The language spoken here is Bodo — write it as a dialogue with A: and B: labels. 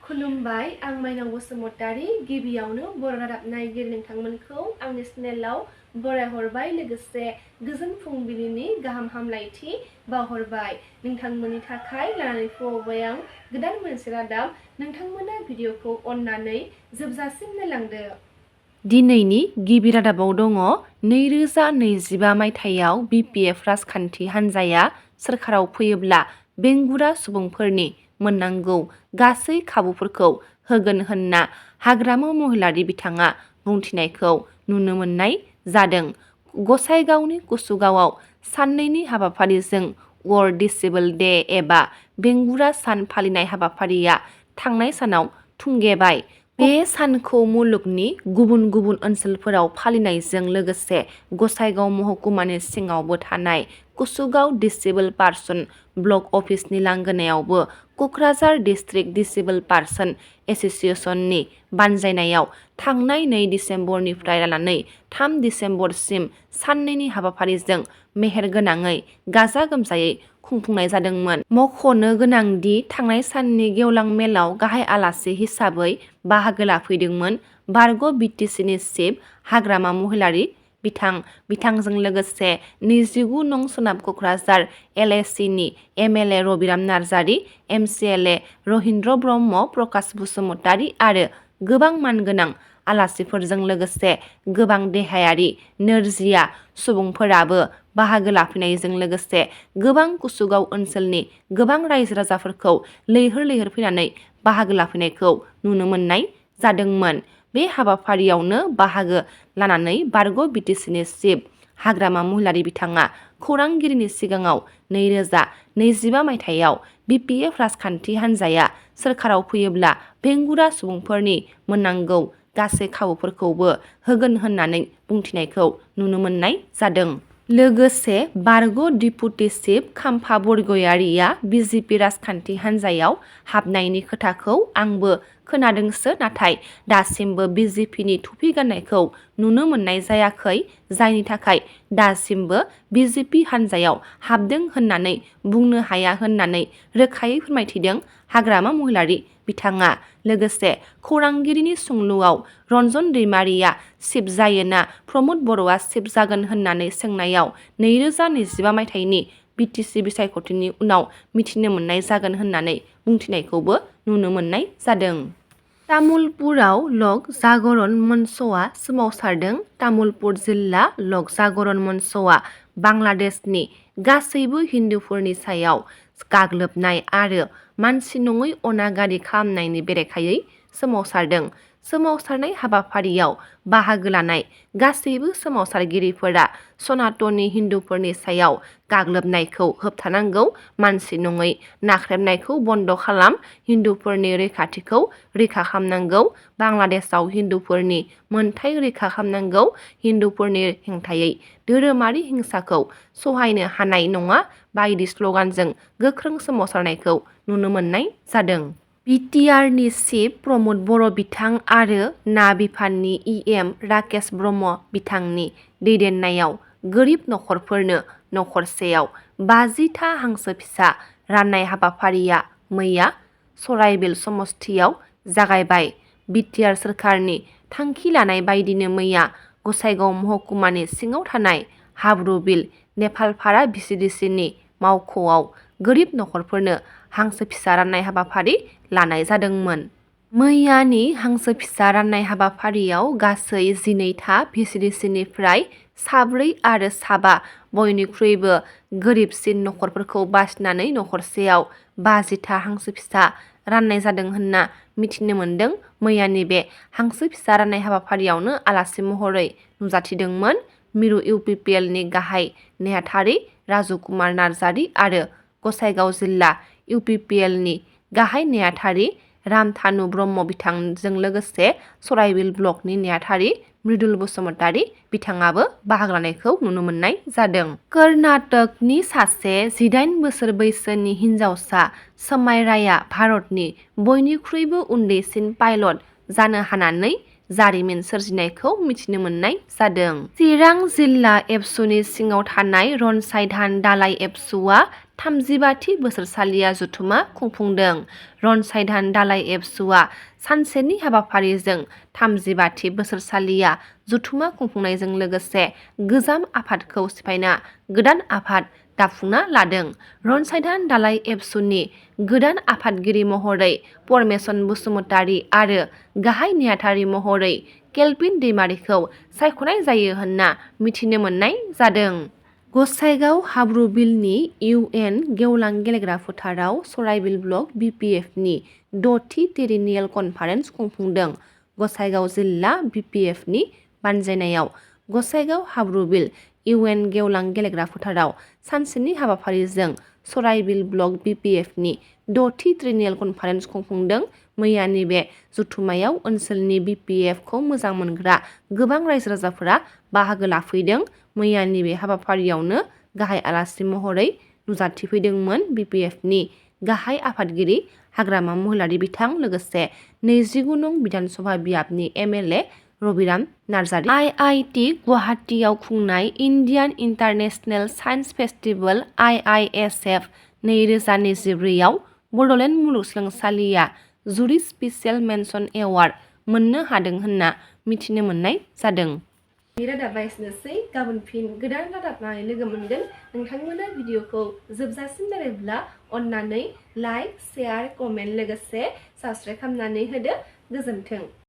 A: खुलुमबाय आं माइनाव बसुमतारी गिबियावनो बर' रादाब नायगिरि नोंथांमोनखौ आंनि चेनेलाव बरायहरबाय लोगोसे गोजोन फुंबिलिनि गाहाम हामलायथि बावहरबाय नोंथांमोननि थाखाय लानानै फैबाय आं गोदान मोनसे रादाब नोंथांमोना भिडिअखौ अननानै जोबजासिम नायलांदो। दिनैनि गिबि रादाबाव दङ 2025 मायथाइयाव BPF राजखान्थि हान्जाया सोरखाराव फैयोब्ला बेंगुरा सुबुंफोरनि मोननांगौ गासै खाबुफोरखौ होगोन होनना हाग्रामा महिलारि बिथाङा बुंथिनायखौ नुनो मोननाय जादों। गसाइगावनि कुसुगावआव साननैनि हाबाफारिजों वर्ल्ड डिसेबल डे एबा बेंगुरा सान फालिनाय हाबाफारिया थांनाय सानाव थुंगेबाय। बे सानखौ मुलुगनि गुबुन गुबुन ओनसोलफोराव फालिनायजों लोगोसे गसाइगाव महकुमानि सिङावबो थानाय कुसुगाव डिसेबल पार्सन ब्लक अफिसनि लांगोनायावबो क'क्राझार डिस्ट्रिक्ट डिसेबल पार्सन एस'सिएशननि बानजायनायाव थांनाय 2 डिसेम्बरनिफ्राय लानानै 3 डिसेम्बरसिम साननैनि हाबाफारिजों मेहेरगोनाङै गाजा गोमजायै खुंफुंनाय जादोंमोन। मख'नो गोनांदि थांनाय साननि गेवलां मेलाव गाहाय आलासि हिसाबै बाहागो लाफैदोंमोन बारग' BTCनि चिफ हाग्रामा महिलारि बिथांजों लोगोसे 29 नं सोनाब क'क्राझार LACनि MLA रबिराम नार्जारि, MCLA रहिन्द्र ब्रह्म, प्रकाश बसुमतारी आरो गोबां मानगोनां आलासिफोरजों लोगोसे गोबां देहायारि नोरजिया सुबुंफोराबो बाहागो लाफैनायजों लोगोसे गोबां कुसुगाव ओनसोलनि गोबां रायजो राजाफोरखौ लैहोर लैहोर फैनानै बाहागो लाफैनायखौ नुनो मोननाय जादोंमोन। बे हाबाफारियावनो बाहागो लानानै बारग' BTCनि चिफ हाग्रामा महिलारि बिथाङा खौरांगिरिनि सिगाङाव 2025 मायथाइयाव BPF राजखान्थि हान्जाया सोरखाराव फैयोब्ला बेंगुरा सुबुंफोरनि मोननांगौ गासै खाबुफोरखौबो होगोन होननानै बुंथिनायखौ नुनो मोननाय जादों। लोगोसे बारग' डिपुटि चिफ खाम्फा बरगयारिया BJP राजखान्थि हान्जायाव हाबनायनि खोथाखौ आंबो खोनादोंसो नाथाय दासिमबो BJPनि थुफि गाननायखौ नुनो मोननाय जायाखै जायनि थाखाय दासिमबो BJP हान्जायाव हाबदों होननानै बुंनो हाया होननानै रोखायै फोरमायथिदों हाग्रामा महिलारि बिथाङा। लोगोसे खौरांगिरिनि सोंलुआव रन्जन दैमारिया चिफ जायोना प्रमद बर'आ चिफ जागोन होननानै सोंनायाव 2025 मायथाइनि BTC बिसायख'थिनि उनाव मिथिनो मोननाय जागोन होननानै बुंथिनायखौबो नुनो मोननाय जादों। तामुलपुराव लक जागरण मन्चआ सोमावसारदों। तामुलपुर जिल्ला लक जागरण मन्चआ बांलादेशनि गासैबो हिन्दुफोरनि सायाव गाग्लोबनाय आरो मानसि नङै अनागारि खालामनायनि बेरेखायै सोमावसारदों। सोमावसारनाय हाबाफारियाव बाहागो लानाय गासैबो सोमावसारगिरिफोरा सनातनी हिन्दुफोरनि सायाव गाग्लोबनायखौ होबथानांगौ, मानसि नङै नाख्रेबनायखौ बन्द खालाम, हिन्दुफोरनि रैखाथिखौ रैखा खालामनांगौ, बांलादेशआव हिन्दुफोरनि मोनथाय रैखा खालामनांगौ, हिन्दुफोरनि हेंथायै धोरोमारि हिंसाखौ सहायनो हानाय नङा बायदि स्लगानजों गोख्रों सोमावसारनायखौ नुनो मोननाय जादों। बिटिआरनि चिफ प्रमद बर' बिथां आरो ना बिफाननि EM राकेश ब्रह्म बिथांनि दैदेननायाव गोरिब नखरफोरनो नखरसेयाव 50 था हांसो फिसा राननाय हाबाफारिया मैया सराइबिल समस्थियाव जागायबाय। बिटिआर सोरखारनि थांखि लानाय बायदिनो मैया गसाइगाव महकुमानि सिङाव थानाय हाब्रुबिल नेपालपारा VCDCनि मावख'आव गोरिब नखरफोरनो हांसो फिसा राननाय हाबाफारि लानाय जादोंमोन। मैयानि हांसो फिसा राननाय हाबाफारियाव गासै 12 था VCDCनिफ्राय 4 आरो 5 बयनिख्रुइबो गोरिबसिन नखरफोरखौ बासिनानै नखरसेयाव 50 था हांसो फिसा राननाय जादों होनना मिथिनो मोन्दों। मैयानि बे हांसो फिसा राननाय हाबाफारियावनो आलासि महरै नुजाथिदोंमोन मिरु UPPLनि गाहाय नेहाथारि राजु कुमार नार्जारि आरो गसाइगाव जिल्ला UPPLनि गाहाय नेहाथारि रामधानु ब्रह्म बिथांजों लोगोसे सराइबिल ब्लकनि नेहाथारि मृदुल बसुमतारी बिथाङाबो बाहागो लानायखौ नुनो मोननाय जादों। कर्नाटकनि सासे 18 बोसोर बैसोनि हिनजावसा समायराया भारतनि बयनिख्रुइबो उन्दैसिन पाइलट जानो हानानै जारिमिन सोरजिनायखौ मिथिनो मोननाय जादों। चिरां जिल्ला एबसुनि सिङाव थानाय रनसाय धान दालाइ एबसुआ 35थि बोसोरसालिया जथुमा खुंफुंदों। रनसायधान दालाइ एबसुआ सानसेनि हाबाफारिजों 35थि बोसोरसालिया जथुमा खुंफुंनायजों लोगोसे गोजाम आफादखौ सिफायना गोदान आफाद दाफुंना लादों। रनसायधान दालाइ एबसुनि गोदान आफादगिरि महरै परमेसन बसुमतारी आरो गाहाय नेहाथारि महरै केल्भिन दैमारिखौ सायख'नाय जायो होनना मिथिनो मोननाय जादों। गसाइगाव हाब्रुबिलनि UN गेवलां गेलेग्रा फोथाराव सराइबिल ब्लक BPFनि 6थि टेरिनियेल कनफारेन्स खुंफुंदों। गसाइगाव जिल्ला BPFनि बानजायनायाव गसाइगाव हाब्रुबिल UN गेवलां गेलेग्रा फोथाराव सानसेनि हाबाफारिजों सराइबिल ब्लक BPFनि 6थि टेरिनियेल कनफारेन्स खुंफुंदों। मैयानि बे जथुमायाव ओनसोलनि BPFखौ मोजां मोनग्रा गोबां रायजो राजाफोरा बाहागो लाफैदों। मैयानि बे हाबाफारियावनो गाहाय आलासि महरै नुजाथिफैदोंमोन BPFनि गाहाय आफादगिरि हाग्रामा महिलारि बिथां लोगोसे 29 नं बिधानसभा बियाबनि MLA रबिराम नार्जारि। IIT गुवाहाटीआव खुंनाय Indian international science festival IISF 2024 आव बड'लेण्ड मुलुगसोलोंसालिया जुरि स्पेसियेल मेनसन एवार्ड मोननो हादों होनना मिथिनो मोननाय जादों। रादाबा एसेनोसै। गाबोन फिन गोदान रादाब लानानै लोगो मोनगोन। नोंथांमोना भिडिअखौ जोबजासिम नायब्ला अन्नानै लाइक, शेयार, कमेन्ट लोगोसे साबस्क्राइब खालामनानै होदो। गोजोन्थों।